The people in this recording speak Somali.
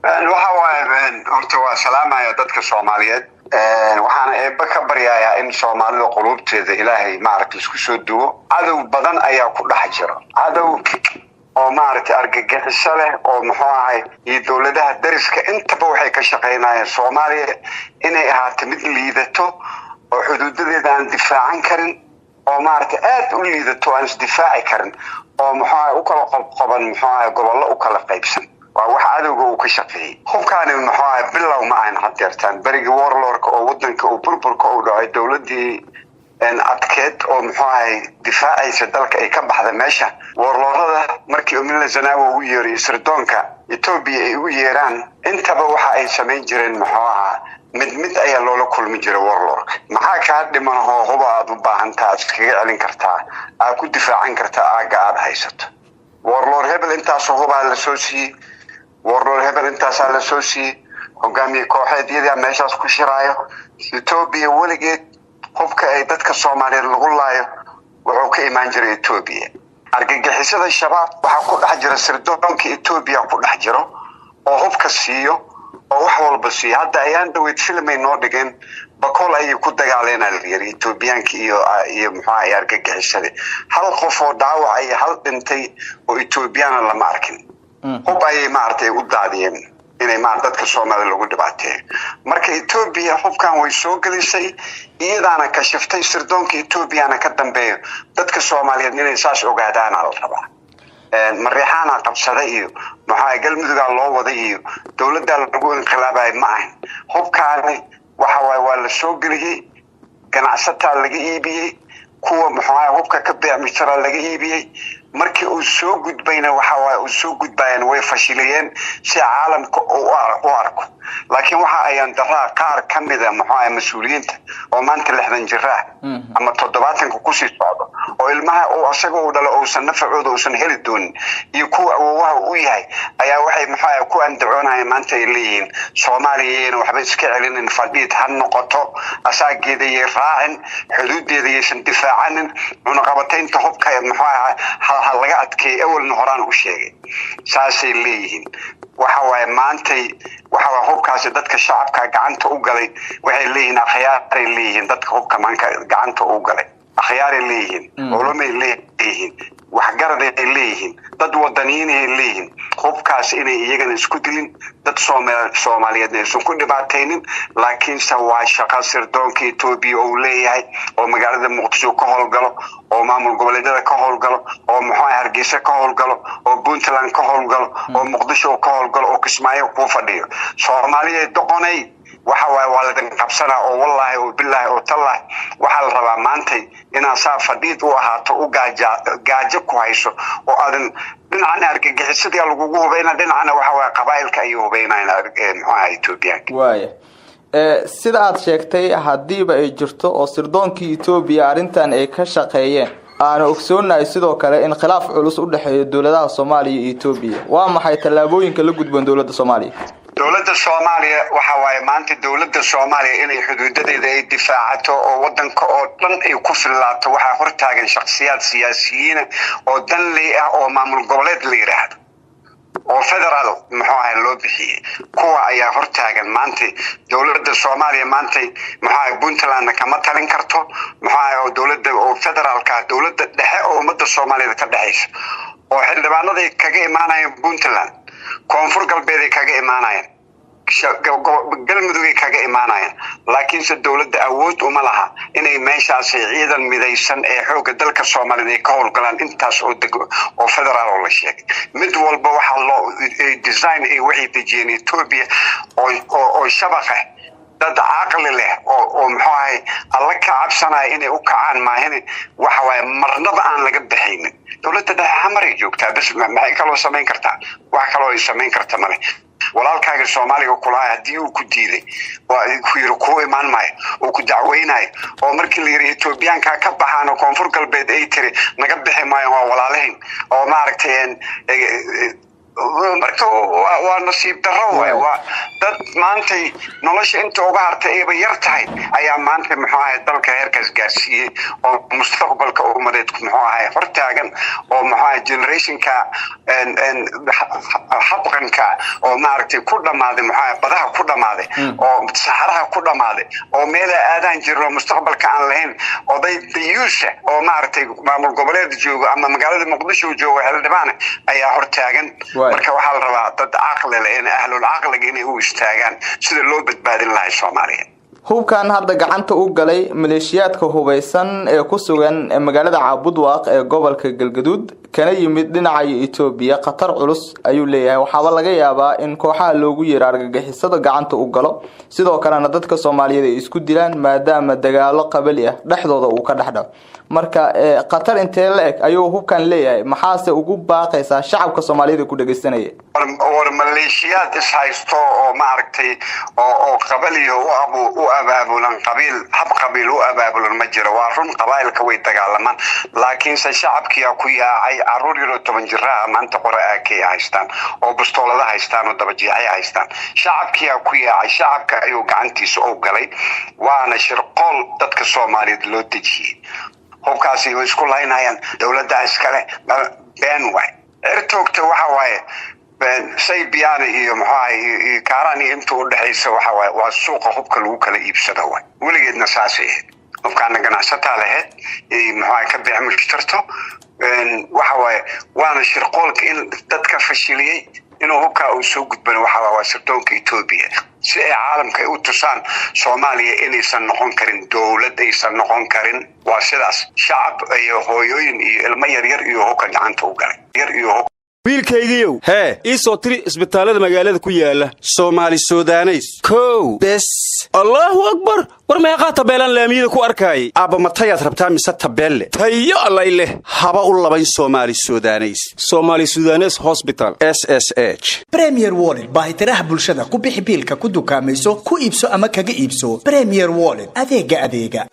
Waxa waaye, horta waa salaamaya dadka Soomaaliyeed. Waxaana Eebbe ka baryayaa in Soomaalida quluubteeda Ilaahay maaragtay isku soo duwo. Cadow badan ayaa ku dhex jiro, cadow oo maaragtay argagixiso leh oo muxuu ahay iyo dowladaha dariska intaba waxay ka shaqaynayaan Soomaaliya inay ahaato mid liidato oo xuduudadeeda aan difaacan karin, oo maaragtay aad u liidato, aan isdifaaci karin, oo muxuu ahay u kala qobqoban, muxuu ahay gobollo u kala qaybsan. Waa wax cadowga uu ka shaqeeyey. Hubkaani muxuu ahay bilow ma ahan hadeertaan. Berigii warlordka oo wadanka uu burburka uu dhacay, dowladii adkeed oo muxuu ahay difaacaysa dalka ay ka baxda meesha, warlordada markii Mele Zenawi ugu yeeray, sirdoonka Etoobiya ay ugu yeeraan, intaba waxa ay samayn jireen muxuu ahaa mid mid ayaa loola kulmi jiray warlordka. Maxaa kaa dhiman hoo huba aad u baahantaa, aad iskaga celin kartaa, aad ku difaacan kartaa aagga aad haysato? Warlord hebel intaasoo hubaa la soo siiyey, warlord hebel intaasaa la soo siiyey, hogaamiye kooxeed meeshaas ku shiraayo. Etoobiya weligeed hubka ay dadka Soomaaliyeed lagu laayo wuxuu ka imaan jiray Etoobiya. Argagixisada Shabaab waxaa ku dhex jira sirdoonka Etoobiya ku dhex jiro oo hubka siiyo oo wax walba siiyo. Hadda ayaan dhaweyd filimay noo dhigeen, Bakool ayay ku dagaaleen la yiri Etoobiyaanka iyo muxuu ahay argagixisada. Hal qof oo dhaawac iyo hal dhintay oo Etoobiyaana lama arkin. Hub ayay maaragtay u daadiyeen inay ma dadka Soomaaliya lagu dhibaateeyo. Marka Etoobiya hubkan way soo gelisay, iyadaana kashiftay, sirdoonka Etoobiyana ka dambeeyo. Dadka Soomaaliyeed inay saas ogaadaana la rabaa. Mareexaana qabsaday iyo maxaa Galmudugaa loo waday iyo dowladdaa lagu inqilaabay ma ahan. Hubkaani waxa waaye waa la soo geliyey, ganacsataa laga iibiyey, kuwa muxuu hubka ka beecmishtaraa laga iibiyey. Markii uu soo gudbayna waxa waaye uu soo gudbayana way fashiliyeen si caalamka uu u arko. Laakiin waxa ayaan daraa qaar ka mida muxuu ahay mas-uuliyiinta oo maanta 60 jiraa ama 70-ka kusii socdo, oo ilmaha uu asaga uu dhalo uusan nafacooda uusan heli doonin, iyo kuwa awowaha u yahay ayaa waxay muxuu ahay ku andacoonayaan maanta, ay leeyihiin Soomaaliya iyana waxba iska celinin, fadhiid ha noqoto, asaageeda yay raacin, xuduudeeda yaysan difaacanin, cunaqabataynta hubka muxuu ahay ha laga adkeeyay, awalna horaan u sheegay, saasay leeyihiin. Waxa waaye maantay waxa waaye hubkaasi dadka shacabka gacanta u galay. Waxay leeyihiin akhyaaray leeyihiin, dadka hubka maanka gacanta u galay akhyaaray leeyihiin, culamay leeyihiin, waxgaraday leeyihiin, dad wadaniyiinay leeyihiin. Hubkaas inay iyagana isku dilin, dad Soomaaliyeedna aysan ku dhibaataynin. Laakiinse waa shaqa sirdoonka Etoobiya uu leeyahay oo magaalada Muqdisho ka howlgalo, oo maamul goboleedyada ka howlgalo, oo muxuu Hargeysa ka howlgalo, oo Puntland ka howlgalo, oo Muqdisho ka howlgalo, oo Kismaayo kuu fadhiyo. Soomaaliya doqonay, waxa waaye waa ladin qabsanaa, oo wallaahi oo bilaahi oo tallahi. Waxaa la rabaa maantay inaad saa fadhiid u ahaato, u gaaja gaajo ku hayso, oo aadan dhinacana argagixisadii lagugu hubayna, dhinacana waxa waaye qabaa'ilka ayay hubaynayaan muxuu ahaa Etoobiyaanka. Waaya, sida aad sheegtay, haddiiba ay jirto oo sirdoonkii Etoobiya arrintan ay ka shaqeeyeen, aana ogsoonahay sidoo kale in khilaaf culus u dhexeeyo dowladaha Soomaaliya iyo Etoobiya, waa maxay tallaabooyinka la gudboon dowladda Soomaaliya? Dowladda Soomaaliya waxa waaye maanta dowladda Soomaaliya inay xuduudadeeda ay difaacato oo wadanka oo dhan ay ku fillaato. Waxaa hortaagan shakhsiyaad siyaasiyiina oo danley ah oo maamul goboleed la yidhaahdo oo federaal muxuu ahay loo bixiyey. Kuwa ayaa hortaagan maanta dowladda Soomaaliya. Maantay muxuu ahay Puntlandna kama talin karto muxuu ahay oo dowladda oo federaalka, dowladda dhexe oo ummadda Soomaaliyeed ka dhexaysa, oo xildhibaanaday kaga imaanayaan Puntland, Koonfur Galbeeday kaga imaanayaan, Galmudugay kaga imaanayaan, laakiinse dowladda awood uma laha inay meeshaasi ciidan midaysan ee xoogga dalka Soomaaliyeed ay ka howlgalaan. Intaas oo deg oo federaal oo la sheegay, mid walba waxaa loo design ay waxay dejiyeen Etoobiya oo shabaqa. Dad caqli leh oo muxuu ahay Alla ka cabsanaya inay u kacaan maahine, waxa waaye marnaba aan laga bixaynin. Dowladda dhexe Xamaray joogtaa bas, maxay kaloo samayn kartaa? Wax kaloo ay samayn karta male. Walaalkaaga Soomaaliga kulahay haddii uu ku diiday oo ku yiri kuu imaan maayo oo ku dacweynayo, oo markii la yiri Etoobiyaanka ka baxaan oo Koonfur Galbeed ay tiri naga bixi maayo, waa walaalahayn oo maaragtay. Marka waa nasiib darro waay. Waa dad maantay nolosha inta uga hartay ayba yar tahay ayaa maanta, muxuu ahay, dalka heerkaas gaarsiiyey oo mustaqbalka ummadeed, muxuu ahay, hortaagan oo, muxuu ahay, generationka habqanka oo, maaragtay, ku dhammaaday, muxuu ahay, badaha ku dhammaaday oo saxaraha ku dhammaaday oo meela aadaan jirno mustaqbalka aan lahayn. Oday dayuusha oo, maaragtay, maamul goboleed joogo ama magaalada Muqdisho joogo, xildhibaan ayaa hortaagan. Marka waxaa la rabaa dad caqli leh in ahlul caqliga inay u istaagaan sida loo badbaadin lahay Soomaaliya. Hubkan hadda gacanta u galay maleeshiyaadka hubaysan ee ku sugan magaalada Caabudwaaq ee gobolka Galgaduud, kana yimid dhinaca Etoobiya, khatar culus ayuu leeyahay. Waxaaba laga yaabaa in kooxaha loogu yeero argagixisada gacanta u galo, sidoo kalena dadka Soomaaliyeed ay isku dilaan, maadaama dagaalo qabali ah dhexdooda uu ka dhex dhaco. Marka khatar intee la eg ayuu hubkan leeyahay? Maxaase ugu baaqaysaa shacabka Soomaaliyada ku dhegeysanaya? War maleeshiyaad ishaysto oo, maaragtay, oo qabaliyo u abu u abaabulan qabiil, hab qabiil u abaabulan ma jiro. Waa run, qabaa'ilka way dagaalamaan, laakiinse shacabkiyaa ku yaacay. Caruur yaroo 10 jiraha maanta qore aakay haystaan oo bustoolada haystaan oo dabajeexay haystaan. Shacabkiyaa ku yaacay, shacabka ayuu gacantiisa u galay, waana shirqool dadka Soomaaliyeed loo dejiyey. Hubkaasi way isku laynayaan, dowladda iskale, been waay. Cirtoogta waxa waaye Saybiyaana iyo, muxuu ahay, iyo Kaaraan iyo inta udhexaysa waxa waaye waa suuqa hubka lagu kala iibsado waay. Weligeedna saasay ahayd. Hubkaana ganacsataa lahayd, muxuu ahay, ka beec mushtarto waxa waaye. Waana shirqoolka in dadka fashiliyey inuu hubkaa uu soo gudbano waxa waa sirdoonka Etoobiya, si ay caalamka ay u tusaan Soomaaliya inaysan noqon karin dowlad, aysan noqon karin. Waa sidaas. Shacab iyo hooyooyin iyo ilmo yaryar iyo hubka gacanta u galay yar iyo hub. Wiilkaygiiow, Hee. ii soo tiri isbitaallada magaalada ku yaala Soomaali Sudaneys. Kow. Bes. Allaahu akbar! War meeqaa tabeelaan laamiyada ku arkaayay? Aabba, matayaad rabtaa mise tabeelle? Tayo allay leh. Haba u labayn Soomaali Sudaneys. Soomaali Sudanes Hosbital. SSH. Premier Wallet, baahitiraha bulshada. Ku bixi biilka, ku dukaamayso, ku iibso ama kaga iibso. Premier Wallet, adeega adeega.